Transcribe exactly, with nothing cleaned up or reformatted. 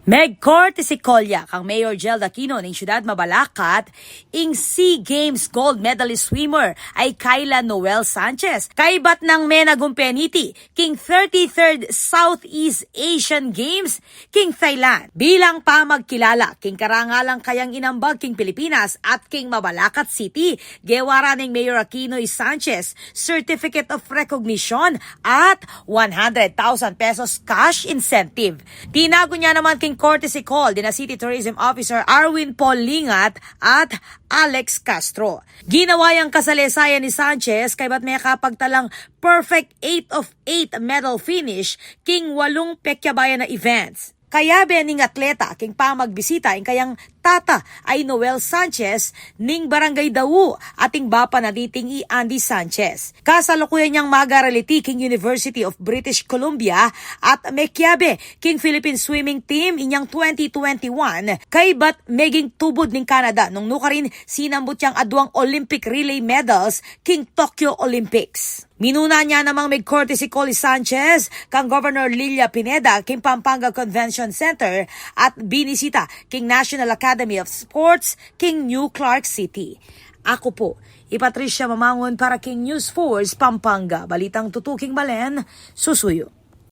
Meg-courtesy call ya kang Mayor Gel Aquino ning Syudad Mabalacat ing SEA Games gold medalist swimmer a i Kayla Noel Sanchez. Kaybat nang menagumpe niti king thirty-third Southeast Asian Games king Thailand. Bilang pamagkilala king karangalang kayang inambag king Pilipinas at king Mabalacat City, gewa ra ning Mayor Aquino i Sanchez Certificate of Recognition at one hundred thousand pesos cash incentive. Tinagun ya naman king courtesy call dina City Tourism Officer Arwin Paul Lingat at Alex Castro. Ginawa yang kasalesayan ni Sanchez kaybat mekapagtalang perfect eight of eight medal finish king walung pekyabayan a events. Kayabe ning atleta king pamagbisita ing kayang tata a i Noel Sanchez ning Barangay Dau at ing bapa na niting i Andy Sanchez. Kasalukuyan yang mag-aral iti king University of British Columbia at mekiabe king Philippine swimming team inyang twenty twenty-one kaybat meging tubud ning Canada nung nukarin sinambut yang aduang Olympic relay medals king Tokyo Olympics. Minuna ne namang meg-courtesy call i Sanchez kang Governor Lilia Pineda king Pampanga Convention Center at binisita king National Academy of Sports king New Clark City. Aku pu i Patricia Mamangun para king News Force Pampanga, balitang tutuking balen, susuyu.